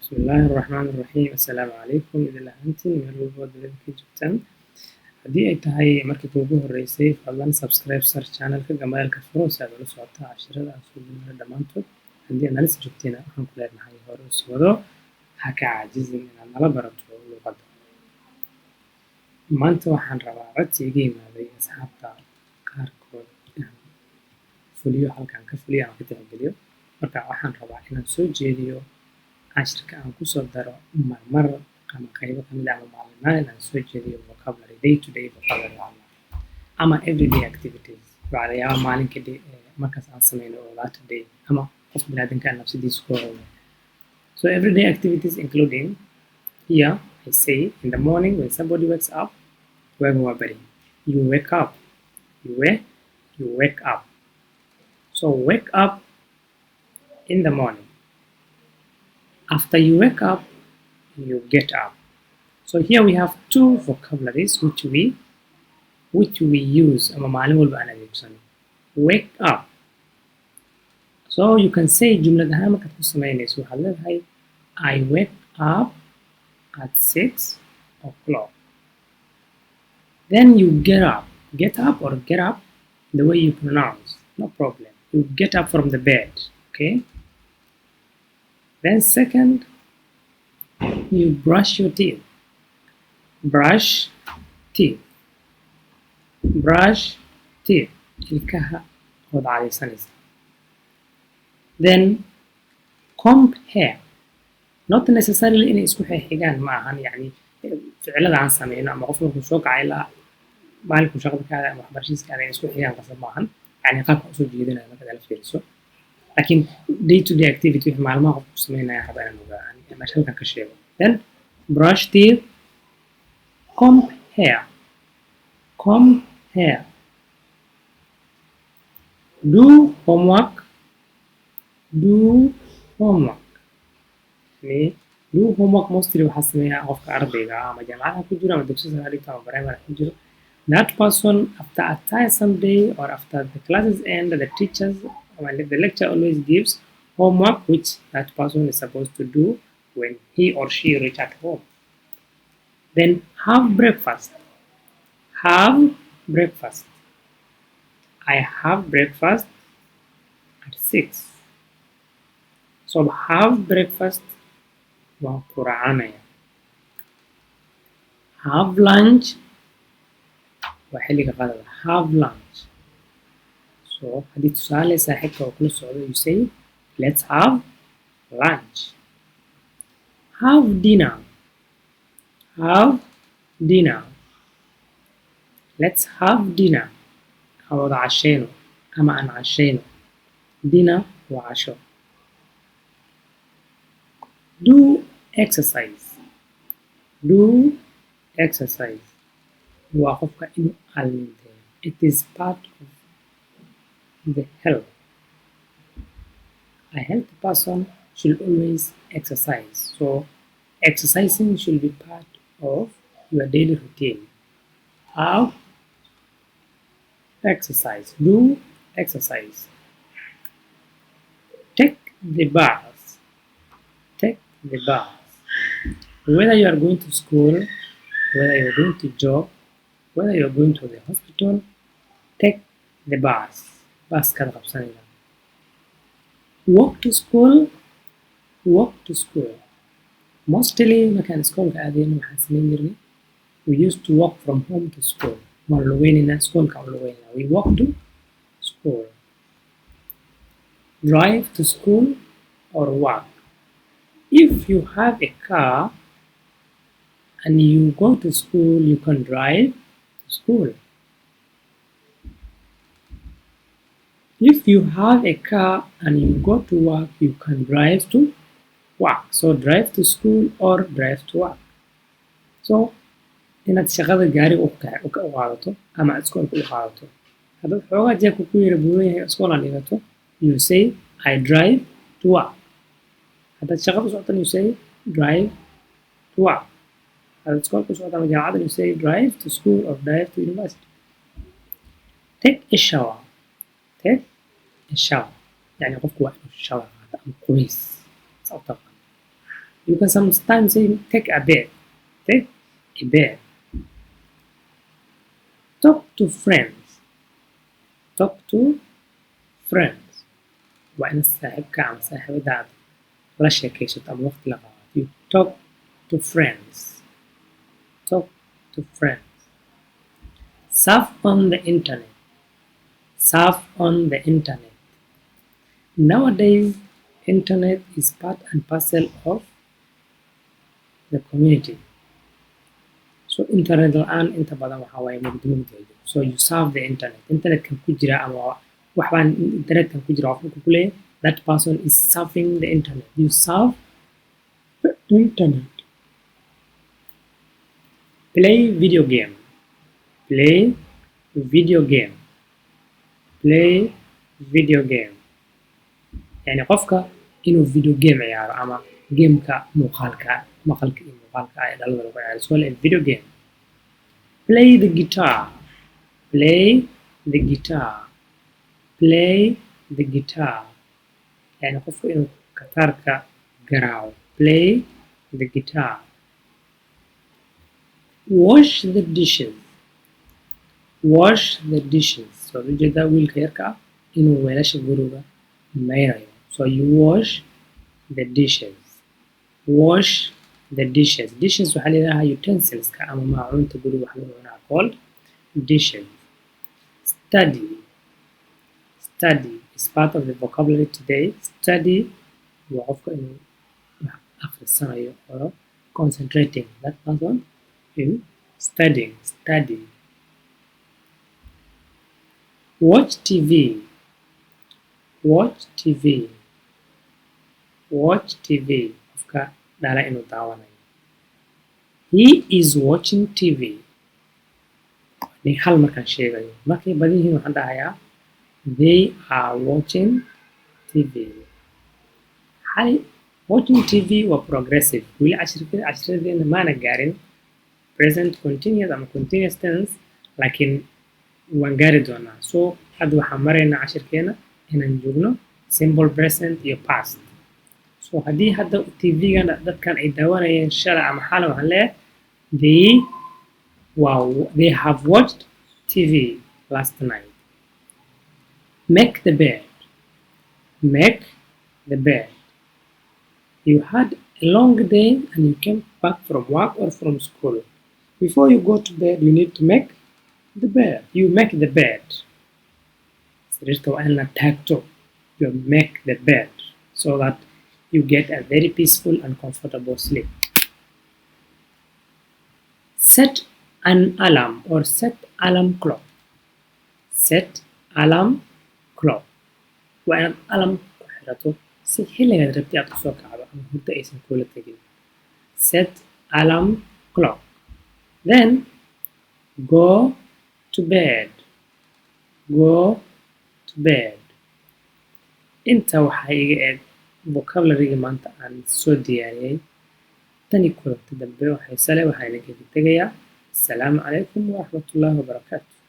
Bismillaahi Raxmaani Raxiim. Assalaamu calaykum idil ahaantiin meel walba oo dunida ka joogtaan. Haddii ay tahay markii kuugu horreysay, fadlan subscribe sar channelka, gambaleelka furo si aad ula socoto casharada aan soo gelinayo dhammaantood. Haddii aad nala sii joogtayna, waxaan ku leenahay hore u sii wado, ha ka caajizin inaad nala barato luqadda. Maanta waxaan rabaa codsi iga yimaaday asxaabta qaarkood inaan fuliyo, halkan ka fuliyo ama ka tixgeliyo. Marka waxaan rabaa inaan soo jeediyo cashirka aan kusoo daro marmar ama qaybo kamid ah ama maalin maalin aan soo jeediyo vocabulary, day to day vocabulary ama everyday activities, waxyaaba maalinka markaas aan sameyno oo that day ama qofka biniaadamka nafsadiisa ku howlo. So everyday activities, including here I say in the morning when somebody wakes up, waagu waa bari, you wake up, you wake up. So wake up in the morning. After you wake up, you get up. So here we have two vocabularies which we use ama maalin walba aan adeegsano. Wake up. So you can say, jumlad ahaan markaad ku samaynayso, waxaad leedahay "I wake up at 6 o'clock." Then you get up. Get up or get up, the way you pronounce, no problem. You get up from the bed, okay? Then second, you brush your teeth. Brush teeth. Brush teeth. Ilkaha ood cadaysanaysa. Then comb hair. Not necessarily inay isku xigaan ma ahan, yacni ficilada aan sameyno ama qof markuu soo kacay ilaa maalinkuu shaqada ka aaday ama waxbarashadiisa ka aaday inay isku xigaan qasab ma ahan, yacni qaabka usoo jeedinayo markaad ala fiiriso. Laakiin day to day activity, wixii maalmaha qofku sameynaya, raba inaan ogaa meesha halkan ka sheego. Then brush teeth, comb hair, comb hair, do homework, do homework. Yani do homework mostly waxaa sameeyaa qofka ardayga ah ama jaamacadaha ku jiro ama dugsiga sare dhigto ama primary ku jiro. That person, after a tiresome day or after the classes end, the teachers or the lecturer always gives homework which that person is supposed to do when he or she reach at home. Then have breakfast, have breakfast. I have breakfast at 6. So have breakfast waan quracanaya. Have lunch waa xilliga qadada. Have lunch. So haddii tusaale saaxiibka oo kula socdo, you say, "Let's have lunch." Have dinner, have dinner. Let's have dinner, aan wada casheyno ama aan casheyno. Dinner waa casho. Do exercise, do exercise waa qofka inuu aalminteeyo. It is part of the health. A healthy person should always exercise, so exercising should be part of your daily routine. Have exercise, do exercise. Take the bus, take the bus. Whether you are going to school, whether you're going to job, whether you're going to the hospital, take the bus. Baskaad qabsanaysaa. Walk to school, walk to school. Mostly markaan iskoolka aadayno waxaan samayn jirnay, we used to walk from home to school. Waan lugeynaynaa, iskoolka aan lugeynaa. We walk to school. Drive to school or walk. If you have a car and you go to school, you can drive to school. If you have a car and you go to work, you can drive to work. So drive to school or drive to work. So inaad shaqada gaariga u qaadato ama aad iskoolka u qaadato. Haddaad xoogaa jeebka ku yara buuran yahay, iskool aad dhigato, you say, "I drive to work." Haddaad shaqada u socotan, you say, "Drive to work." Haddaad iskoolka u socoto ama jaamacadda, you say, "Drive to school" or "drive to university." Take a shower, take a shower. Yani qofku waa inuu shower qaato ama qubays saa u taqaan. You can sometimes say take a bath. Take a bath. Talk to friends. Talk to friends waa in saaxiibka ama saaxiibada aad la sheekaysato ama waqti la qaadato. You talk to friends. Talk to friends. Surf on the internet. Surf on the internet. Nowadays, internet is part and parcel of the community, so internet la'aan inta badan waxaa waaye mugdi mugdi ay jiro. So you surf the internet. Internetkan ku jira ama waxbaan internetkan ku jira qofka ku leeyahay, that person is surfing the internet. You surf the internet. Play video game. Play video game. Play video game, yani qofka inuu video game ciyaaro ama gameka muuqaalka, maqalka iyo muuqaalka ee dhalada lagu ciyaaro. So a video game. Play the guitar. Play the guitar. Play the guitar, yani qofka inuu gitaarka garaaco. Play the guitar. Wash the dishes. Wash the dishes. So ujeedaa wiilka yarka ah inuu weelasha guriga mayrayo. So you wash the dishes. Wash the dishes. Dishes waxaa la yidhahaa utensilska ama maacuunta guriga wax lagu cunaa, called dishes. Study. Study is part of the vocabulary today. Study waa qofka inuu wax akhrisanayo or concentrating, that person in studying. Study. Watch TV. Watch TV. Watch TV, qofka dhala inuu daawanayo. He is watching TV. Ni hal markaan sheegayo. Markay badan yihiin waxaan dhahayaa they are watching TV. Xali watching TV waa progressive. Weli cashirka cashiradeena maana gaarin present continuous ama continuous tense, laakiin waan gaari doonaa. So hadda waxaan maraynaa cashirkeena inaan joogno simple present iyo past. So haddii hadda TV-gan dadkan ay daawanayeen shalay ama xalay, waxaan leeyahay they have watched TV last night. Make the bed. Make the bed. You had a long day and you came back from work or from school. Before you go to bed, you need to make the bed. You make the bed. Sariirta waa in la taagto. You make the bed so that you get a very peaceful and comfortable sleep. Set an alarm or set alarm clock. Set alarm clock waa inaad alarm ku xirato si xilligaad rabtay aad kusoo kacdo ama hurdo aysan kula tegin. Set alarm clock. Then go to bed. Go to bed. Inta waxaa iga eg vocabulary-ga maanta aan soo diyaariyey. Tani kulanti dambe waxay sale waxaa idinkaga tegayaa asalaamu calaykum waraxmatullaahi wabarakaatu.